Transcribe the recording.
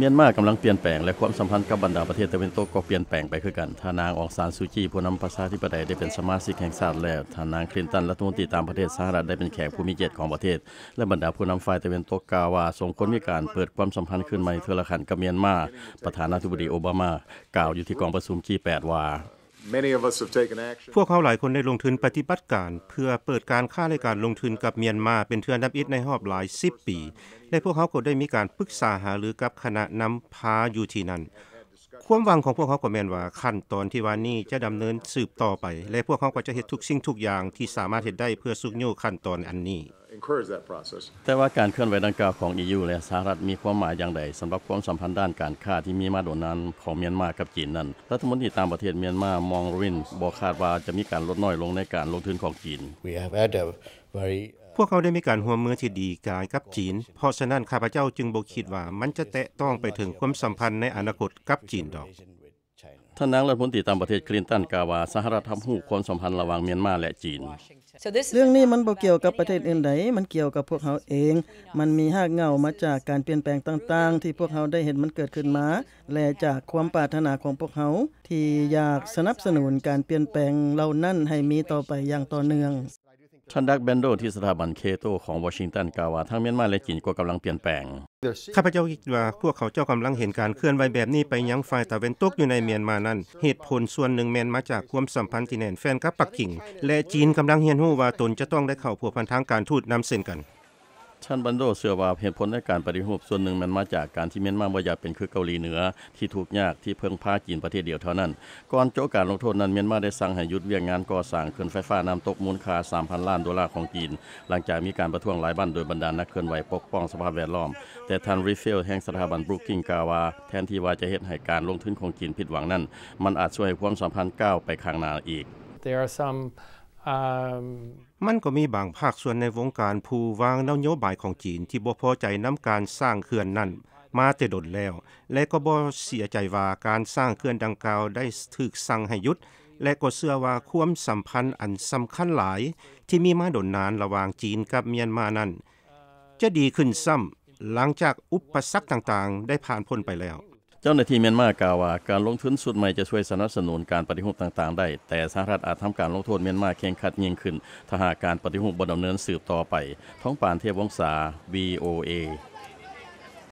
ມຽນມາກຳລັງປ່ຽນແປງ ແລະ ຄວາມສຳພັນກັບບັນດາປະເທດຕາເວັນຕົກກໍປ່ຽນແປງໄປຄືກັນ. ທ່ານນາງ ອອງຊານ ຊູຈີ ຜູ້ນຳປະຊາທິປະໄຕ ໄດ້ເປັນສະມາຊິກແຫ່ງຊາດແລ້ວ, ທ່ານນາງ ຄລິນຕັນ ລັດຖະມົນຕີຕ່າງປະເທດສະຫະລັດ ໄດ້ເປັນແຂກຜູ້ມີກຽດຂອງປະເທດ ແລະ ບັນດາຜູ້ນຳຝ່າຍຕາເວັນຕົກກ່າວວ່າ ສົມຄວນມີການເປີດຄວາມສຳພັນຄືນໃໝ່ເທື່ອລະຂັ້ນກັບມຽນມາ. ປະທານາທິບໍດີ ໂອບາມາ ກ່າວຢູ່ທີ່ກອງປະຊຸມ ຈີ ແປດ ວ່າ Many of us have taken action. ພວກເຮົາຫຼາຍຄົນໄດ້ລົງທຶນປະຕິບັດການ ເພື່ອເປີດການຄ້າ ແລະ ການລົງທຶນກັບມຽນມາ ເປັນເທື່ອທຳອິດໃນຮອບຫຼາຍສິບປີ ແລະ ພວກເຮົາກໍໄດ້ມີການປຶກສາຫາລືກັບຄະນະນຳພາຢູ່ທີ່ນັ້ນ. ຄວາມຫວັງຂອງພວກເຮົາກໍແມ່ນວ່າ ຂັ້ນຕອນທີ່ວ່ານີ້ຈະດຳເນີນສືບຕໍ່ໄປ ແລະ ພວກເຮົາກໍຈະເຮັດທຸກສິ່ງທຸກຢ່າງທີ່ສາມາດເຮັດໄດ້ ເພື່ອຊຸກຍູ້ຂັ້ນຕອນອັນນີ້. Encourage that process. ແຕ່ວ່າການເຄື່ອນໄຫວດັ່ງກ່າວຂອງ ອີຢູ ແລະ ສະຫະລັດ ມີຄວາມໝາຍຢ່າງໃດ ສຳລັບຄວາມສຳພັນດ້ານການຄ້າທີ່ມີມາດົນນານຂອງມຽນມາກັບຈີນນັ້ນ? ລັດຖະມົນຕີຕ່າງປະເທດມຽນມາ ມອງ ຣວິນ ບໍ່ຄາດວ່າຈະມີການລົດນ້ອຍລົງໃນການລົງທຶນຂອງຈີນ. We have had a very ພວກເຮົາໄດ້ມີການຮ່ວມມືທີ່ດີກາຍກັບຈີນ, ເພາະສະນັ້ນ ຂ້າພະເຈົ້າຈຶ່ງບໍ່ຄິດວ່າມັນຈະແຕະຕ້ອງໄປເຖິງຄວາມສຳພັນໃນອະນາຄົດກັບຈີນດອກ. ທ່ານນາງລັດຖະມົນຕີຕ່າງປະເທດ ຄລິນຕັນ ກ່າວວ່າ ສະຫະລັດຮັບຮູ້ຄວາມສຳພັນລະຫວ່າງມຽນມາ ແລະ ຈີນ. ເລື່ອງນີ້ມັນບໍ່ກ່ຽວກັບປະເທດອື່ນໃດ, ມັນກ່ຽວກັບພວກເຮົາເອງ. ມັນມີຮາກເຫງົ້າມາຈາກການປ່ຽນແປງຕ່າງໆ ທີ່ພວກເຮົາໄດ້ເຫັນມັນເກີດຂຶ້ນມາ ແລະ ຈາກຄວາມປາດຖະໜາຂອງພວກເຮົາ ທີ່ຢາກສະໜັບສະໜູນການປ່ຽນແປງເຫຼົ່ານັ້ນໃຫ້ມີຕໍ່ໄປຢ່າງຕໍ່ເນື່ອງ. ທ່ານ ດັກ ແບນໂດ ທີ່ສະຖາບັນເຄໂຕຂອງວໍຊິງຕັນ ກ່າວວ່າ ທັງມຽນມາ ແລະ ຈີນກໍກຳລັງປ່ຽນແປງ. ຂ້າພະເຈົ້າຄິດວ່າ ພວກເຂົາເຈົ້າກຳລັງເຫັນການເຄື່ອນໄຫວແບບນີ້ໄປຍັງຝ່າຍຕາເວັນຕົກຢູ່ໃນມຽນມານັ້ນ. ເຫດຜົນສ່ວນໜຶ່ງແມ່ນມາຈາກຄວາມສຳພັນທີ່ແໜ້ນແຟ້ນກັບປັກກິ່ງ ແລະ ຈີນກຳລັງຮຽນຮູ້ວ່າຕົນຈະຕ້ອງໄດ້ເຂົ້າພົວພັນທາງການທູດນຳເຊັ່ນກັນ. ທ່ານ ແບນໂດ ເຊື່ອວ່າເຫດຜົນໃນການປະຕິຮູບສ່ວນໜຶ່ງແມ່ນມາຈາກການທີ່ມຽນມາບໍ່ຢາກເປັນຄືເກົາຫຼີເໜືອ ທີ່ທຸກຍາກທີ່ເພິ່ງພາຈີນປະເທດດຽວເທົ່ານັ້ນ. ກ່ອນໂຈະການລົງໂທດນັ້ນ ມຽນມາໄດ້ສັ່ງໃຫ້ຢຸດວຽກງານກໍ່ສ້າງເຂື່ອນໄຟຟ້ານ້ຳຕົກມູນຄ່າສາມພັນລ້ານໂດລາຂອງຈີນ ຫຼັງຈາກມີການປະທ້ວງຫຼາຍບ້ານໂດຍບັນດານັກເຄື່ອນໄຫວປົກປ້ອງສະພາບແວດລ້ອມ. ແຕ່ທ່ານ ຣີເຟລ ແຫ່ງສະຖາບັນ ບຣູກກິງ ກ່າວວ່າ ແທນທີ່ວ່າຈະເຮັດໃຫ້ການລົງທຶນຂອງຈີນຜິດຫວັງນັ້ນ ມັນອາດຊ່ວຍໃຫ້ຄວາມສຳພັນກ້າວໄປຂ້າງໜ້າອີກ. There are some, um, ມັນກໍມີບາງພາກສ່ວນໃນວົງການຜູ້ວາງນະໂຍບາຍຂອງຈີນທີ່ບໍ່ພໍໃຈນຳການສ້າງເຂື່ອນນັ້ນມາແຕ່ດົນແລ້ວ ແລະ ກໍບໍ່ເສຍໃຈວ່າການສ້າງເຂື່ອນດັ່ງກ່າວໄດ້ຖືກສັ່ງໃຫ້ຢຸດ ແລະ ກໍເຊື່ອວ່າຄວາມສຳພັນອັນສຳຄັນຫຼາຍທີ່ມີມາດົນນານລະຫວ່າງຈີນກັບມຽນມານັ້ນ ຈະດີຂຶ້ນຊ້ຳ ຫຼັງຈາກອຸປະສັກຕ່າງໆໄດ້ຜ່ານພົ້ນໄປແລ້ວ. ເຈົ້າໜ້າທີ່ມຽນມາກ່າວວ່າ ການລົງທຶນຊຸດໃໝ່ຈະຊ່ວຍສະໜັບສະໜູນການປະຕິຮູບຕ່າງໆໄດ້, ແຕ່ສະຫະລັດອາດທຳການລົງໂທດມຽນມາເຄັ່ງຄັດຍິ່ງຂຶ້ນ ຖ້າຫາກການປະຕິຮູບບໍ່ດຳເນີນສືບຕໍ່ໄປ. ທອງປານ ເທບວົງສາ ວີໂອເອ.